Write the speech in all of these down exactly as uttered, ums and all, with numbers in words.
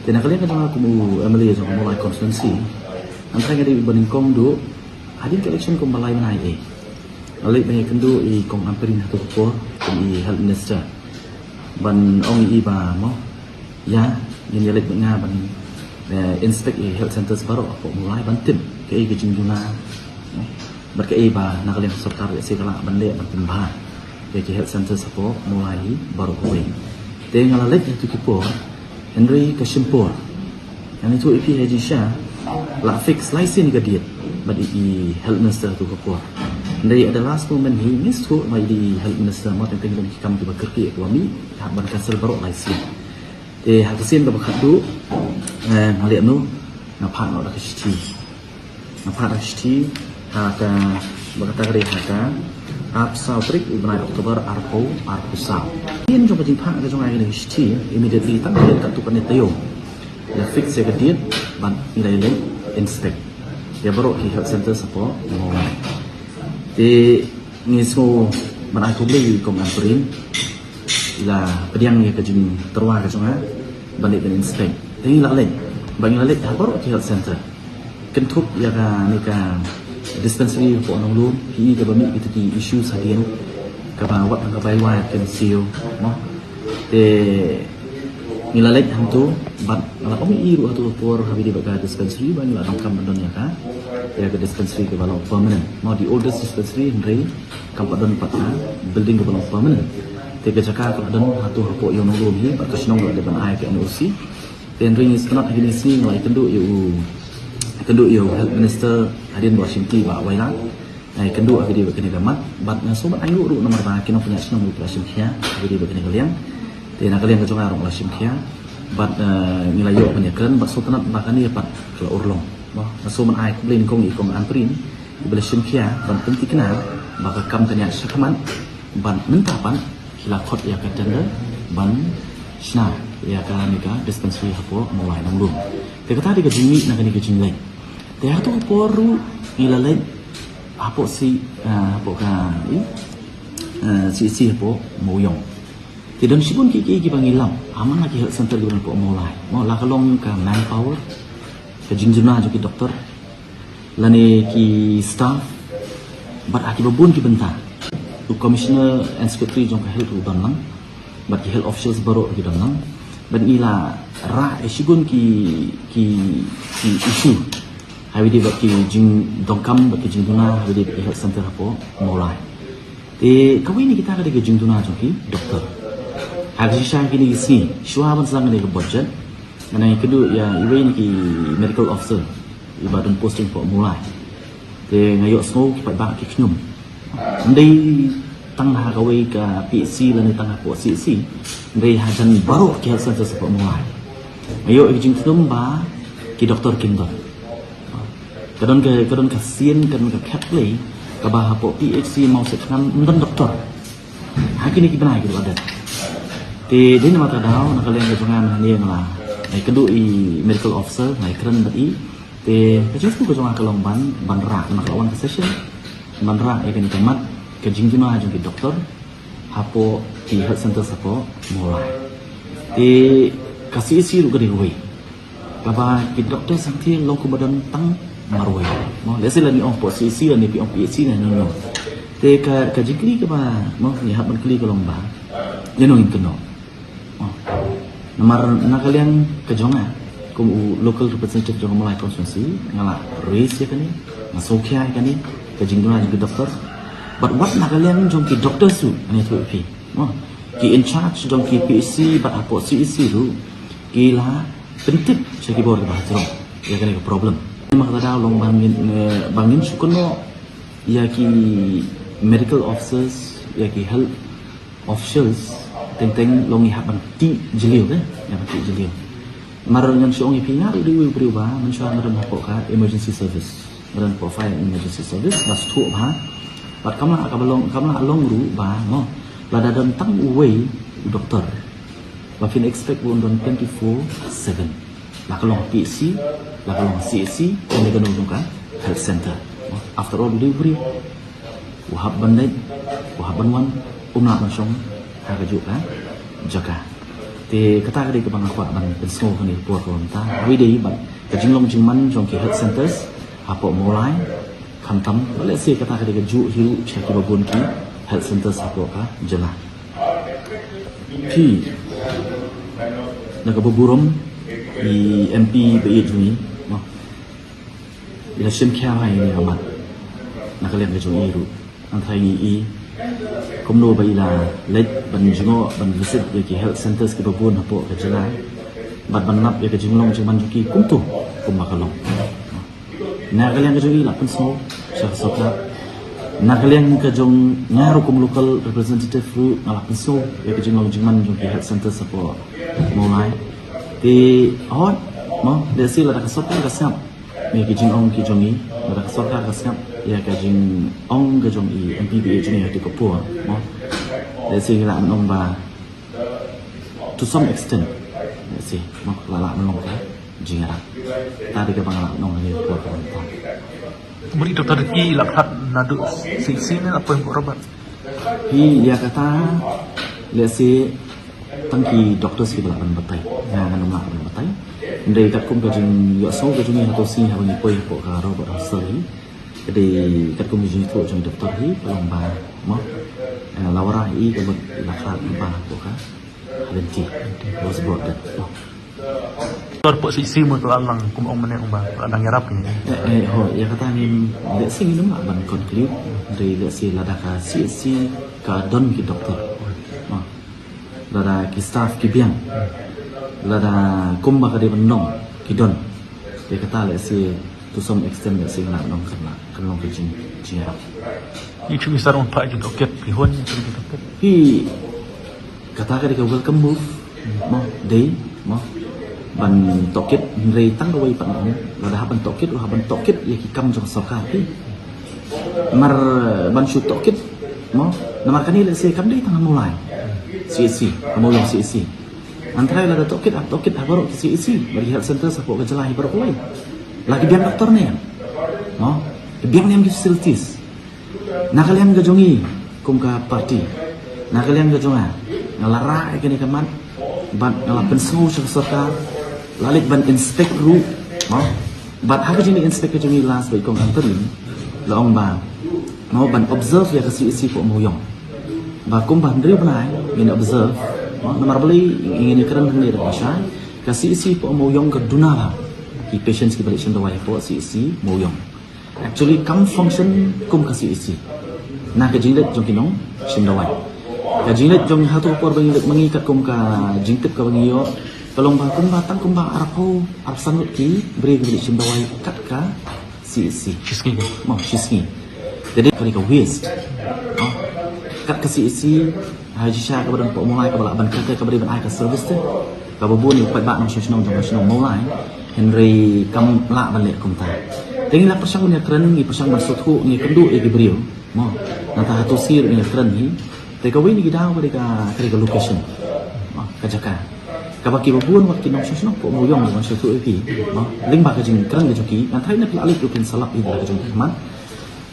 Te na ka liang ka jong nga kum u M L A jong ka Mawlai constituency, nga tharai nga dei ba nyngkong duh hadien ka election kum ba lai bnai eh, nga leit ban ïakynduh ïa i Kong Ampareen ha tu ka por kum i health minister, ban ong ïa i ba mo, ïa, ngin ïa leit bad nga ban, eh, inspect ïa i health centres baroh hapoh Mawlai ban tip kaei ka jingduna, mo, bad kaei ba na ka liang ka sorkar lehse ka lah ban leh ban pynbha ïa ki health centres hapoh Mawlai hi baroh kawei. Te nga la leit ha tu ki por, hynrei ka shim por. Ngan ïathuh ïa phi ha jingshisha, la fix lai sien ka date bad i, i health minister ha tu ka por. Hynrei at the last moment hi, ngi sngewthuh ba i dei i health minister mo, teng teng ki don ki kam kiba kyrkieh kiba mih, hap ban cancel baroh lai sien. Te ha ka sien kaba khatduh, eh, nga leh noh, nga phah noh da ka shithi. Nga phah da ka shithi ha ka, ba kata ka dei ha ka arphew saw tarik u bnai October arphew arphew saw. Hadien jong ka jingphah ka jong nga ïa kane ka shithi, immediately tang hadien katto katne taïew, la fix ïa ka date ban ïa leit inspect ïa baroh ki health centres hapoh Mawlai. Te ngi sngew ban ai khublei ïa i Kong Ampareen, i la pdiang ïa ka jingtyrwa ka jong nga ban leit ban inspect. Te ngi la leit, ba ngi la leit ha baroh ki health centre, kynthup ïa kane ka dispensary hapoh Nonglum, hi kaba mih kita ki issues hadien, kaba wat hangta ka bai wai kin siew, mo. Te ngi la leit hangto bad nga la ong ïa i ruh ha tu ka por ha kaba ïadei bad ka dispensary ba ngi la donkam ban don ïa ka, ïa ka dispensary kaba long permanent, mo, the oldest dispensary, hynrei kam pat don pat ka building kaba long permanent. Te ka jaka ka la don ha tu hapoh Ïew Nonglum hi bad ka shnong ka la dep ban ai ka N O C. Te hynrei ngi sngewtynnat ha kine ki sngi nga la ïakynduh ïa u, ïakynduh ïa u health minister hadien ba u la shimti ba u wai lad. Nga ïakynduh ha kaba ïadei bad kane ka mat bad nga sngew ban ainguh ruh namar ba ki nongpynïaid shnong ruh ki la shim khia ha kaba ïadei bad kane ka liang. Te na ka liang ka jong nga ruh nga la shim khia bad, eh, ngi la ïoh ban ïakren bad sngewtynnat ba kane pat ka la urlong. Mo, nga sngew ban ai khublei nyngkong ïa i Kong Ampareen iba la shim khia ban pynthikna ba ka kam kan ïaid shakhmat bad mynta pat ki la khot ïa ka tender ban shna ïa kane ka dispensary hapoh Mawlai Nonglum. Te kata dei ka jingmih na kane ka jingleit. Te ha tu ka por ruh ngi la leit hapoh C, eh, hapoh ka, eh, C H C hapoh Mawïong. Te don shibun kiei kiei kiba ngi lap ha man la ki health centre kiba don hapoh Mawlai, mo, la ka long ka manpower, ka jingduna jong ki doktor lane ki staff bad ha kiba bun ki bynta. U Commissioner and Secretary jong ka health ruh u don lang bad ki health officials baroh ruh ki don lang. Bad ngi la rah ïa shibun ki, ki, ki issue ha kaba ïadei bad ki jingdonkam bad ki jingduna ha kaba ïadei bad ki health centre hapoh Mawlai. Te kawei na kita ka dei ka jingduna jong ki doktor. Ha ka jingshisha kine ki sngi shuwa ban sdang kane ka budget, nga dang ïakynduh ïa iwei na ki medical officer iba don posting hapoh Mawlai. Te nga ïohsngew ki paidbah ki khñium. Ym dei tang ha kawei ka P H C lane tang hapoh C H C, ym dei hajan baroh ki health centres hapoh Mawlai. Nga ïoh ïa ka jingkhñium ba ki doktor kim don. Ka don ka, ka don ka sien, ka don ka khetblei kaba hapoh P H C Mawsietkhnan ym don doktor. Ha kine ki bnai ki la dep. Te dei namar kata ka daw na ka liang ka jong nga mynne nga la ïakynduh ïa i medical officer, nga ïakren bad i. Te ka jingsngew ka jong nga ka long ban, ban rah, namar ka la wan ka session, ban rah ïa kane ka mat ka jingduna jong ki doktor hapoh ki health centres hapoh Mawlai. Te ka C H C ruh ka dei kawei kaba ki doktor sangti long kumba don tang marwei. Mo, lehse lane ong hapoh C H C lane phi ong P H C lane no no. Te ka, ka jingkylli kaba, mo, ngi hap ban kylli ka long ba ïano ngin kynnoh. Oh. Namar na ka liang ka jong nga kum u local representative jong ka Mawlai constituency, nga la raise ïa kane, nga sngewkhia ïa kane ka jingduna jong ki doktor. Bad wat na ka liang jong ki doktor ruh, ngan ïathuh ïa phi, mo, ki in charge jong ki P H C bad hapoh C H C ruh ki la pyntip sha ki bor kiba hajrong ïa kane ka problem. Namar kata ka daw long ba ngin, eh, ba ngin shu kynnoh ïa ki medical officers, ïa ki health officials, teng teng long ngi hap ban tih jylliew, eh, ngi hap ban tih jylliew. Namar ngan shu ong ïa phi, nga ruh dei uwei u briew ba mynshuwa nga don hapoh ka emergency service, nga don hapoh fire and emergency service, nga sngewthuh bha. Bad kam lah kaba long, kam lah long ruh ba, mo, lada don tang uwei u doktor, ba phin expect ba un don twenty-four seven. La ka long P H C, la ka long C H C, kane ka long ka health centre. After all, u dei u briew, u hap ban leit, u hap ban wan, um lah ban shong ha kajuh ka jaka. Te kata ka dei kaba nga kwah ban pynsngew ha kane ka por kaba mynta. Haba ïadei bad ka jinglong jingman jong ki health centres hapoh Mawlai, khamtam ba lehse kata ka dei kajuh hi ruh sha kiba bun ki health centres hapoh ka jylla. Phi, na kaba burom i M P ba ïeit jong ngi, no, i la shim khia ha ïa ka mat na ka liang ka jong i ruh. Hynrei ngi i kumno ba i la leit ban jngoh ban visit ïa ki health centres kiba bun hapoh ka jylla bad ban lap ïa ka jinglong jingman jong ki kumto kumba ka long. Na ka liang ka jong i la pynsngew sha ka sorkar. Na ka liang ka jong nga ruh kum local representative ruh nga la pynsngew ïa ka jinglong jingman jong ki health centres hapoh Mawlai. Te hooid, mo, lehse lada ka sorkar ka sngap ïa ki jingong ki jong i, lada ka sorkar ka sngap ïa ka jingong ka jong i M P ba ïeit jong ngi ha katu ka por, mo, lehse ngi lah ban ong ba to some extent, lehse, mo, la lah ban long ka jingïarap. Kata dei kaba nga lah ban ong ha kane ka por kaba mynta. Kumno i Doctor Ricky i la khlad naduh shisien ne la poi hapoh Robert? Hi, ïa kata, lehse tang ki doctors kiba lah ban batai. Nga ngam lah ban batai. Hynrei katkum ka jingïohsngew ka jong ngi hato sngi haba ngi poi hapoh ka Robert Hospital hi, ka dei katkum ka jingïathuh jong i doctor hi ka long ba, mo, eh, la wanrah ïa i ka mut i la khlad namar ba hapoh ka ha lynti. Was brought death. Tor pok shisien mo, ka la lang kum ong mynne ong ba ka la dang ïarap kine. Eh, eh, ho, ïa kata ngim, lehse ngim lah ban conclude. Hynrei lehse lada ka C H C ka don ki doctor, mo, lada ki staff ki biang, lada kumba ka dei ban long ki don, ïa kata lehse to some extent lehse ngi lah ban ong kan long ka jing, jingïarap. Ngi shu, ngi sa rung phah jingtohkit, phi hun ngi shu jingtohkit. Hi, kata ka dei ka welcome move, mo, dei, mo, ban tohkit. Hynrei tang kawei pat nga ong, lada hap ban tohkit ruh, hap ban tohkit ïa ki kam jong sorkar, hi. Mar, eh, ban shu tohkit, mo, namar kane lehse kam dei tang ha Mawlai C H C, ha Mawiong C H C. Hynrei lada tohkit, hap tohkit ha baroh ki C H C bad ki health centres hapoh ka jylla hi baroh kawei. La ki biang doctor ne em, mo, ki biang ne em ki facilities. Na ka liang ka jong ngi kum ka party, na ka liang ka jong nga, nga la rah ïa kane ka mat bad nga la pynsngew sha ka sorkar, la leit ban inspect ruh, mo. Bad ha ka jingïa inspect ka jong ngi last ba i kong Anthony la ong ba, mo, ban observe ïa ka C H C hapoh Mawiong. Ba kumba hynriew bnai ngin observe, mo, namar balei ngin ïa kren hangne da ka shai, ka C H C hapoh Mawiong ka duna bha ki patients kiba leit shim dawai hapoh C H C Mawiong. Actually kam function kum ka C H C na ka jingleit jong ki nongshim dawai. Ka jingleit jong, hato ka por ba ngi leit ma ngi katkum ka jingtip kaba ngi ïoh, ka long ba kumba, tang kumba arphew, arphew san ngut ki briew kiba leit shim dawai kat ka C H C. Shisngi. Mo, shisngi. Ka dei ka, ka waste, mo, kat ka C H C. Ha jingshisha kaba don hapoh Mawlai kaba lah ban kata kaba dei ban ai ka service te, kaba bun ïa u paidbah nongshong shnong jong ka shnong Mawlai, hynrei kam lah ban leh kumta. Te ngi la pyrshang ban ïakren, ngi pyrshang ban sngewthuh, ngi kynduh ïa ki briew, mo. Nangta hato sir ngi ïakren hi. Te kawei na ki daw ka dei ka, ka dei ka location, mo, ka jaka kaba kiba bun wat ki nongshong shnong hapoh Mawiong ban sngewthuh ïa ki, mo. Lyngba ka jingkren ka jong ki, ngan tharai na phi la leit ruh phin sa lap hi da la ka jong ka khmat.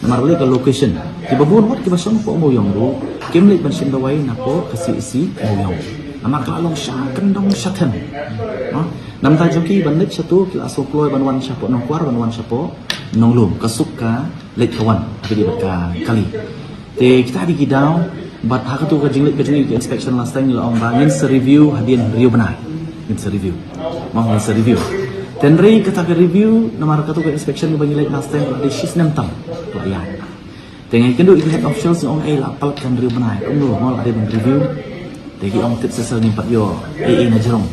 Namar lei ka location, kiba bun wat kiba shong hapoh Mawiong ruh kim leit ban shim dawai napoh ka C H C Mawiong. Namar ka la long sha kyndong sha them. Ha? Namar jong ki ban leit shato ki la sngewkloi ban wan shapoh Nongkwar, ban wan shapoh Nonglum, ka suk ka leit ka wan, ka dei bad ka kali. Te kita dei ki daw, bad ha kato ka jingleit ka jong ngi ka inspection last time ngi la ong ba ngin sa review hadien hynriew bnai. Ngin sa review. Mo, ngin sa review. Te hynrei kata ka review, namar kato ka inspection kaba ngi leit last time ka la dei shisnem tam ka la ïaid. Te nga ïakynduh ïa ki head officials, nga ong ei la palat ka hynriew bnai. Kumno, mo, la dei ban review. Te ki ong tip sa sa ngim pat ïoh ei ei na jrong.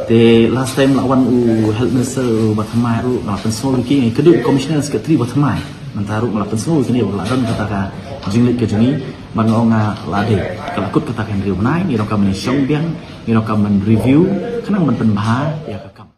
Te last time la wan u health minister u Bah Thymmai ruh, nga la pynsngew ïa ki, nga ïakynduh ïa u commissioner secretary Bah Thymmai. Mynta ruh nga la pynsngew ïa kine ba la don kata ka jingleit ka jong ngi. Bad nga ong nga la dei, ka la kut kata ka hynriew bnai, ngi donkam ban shong biang, ngi donkam ban review, khnang ban pynbha ïa ka kam.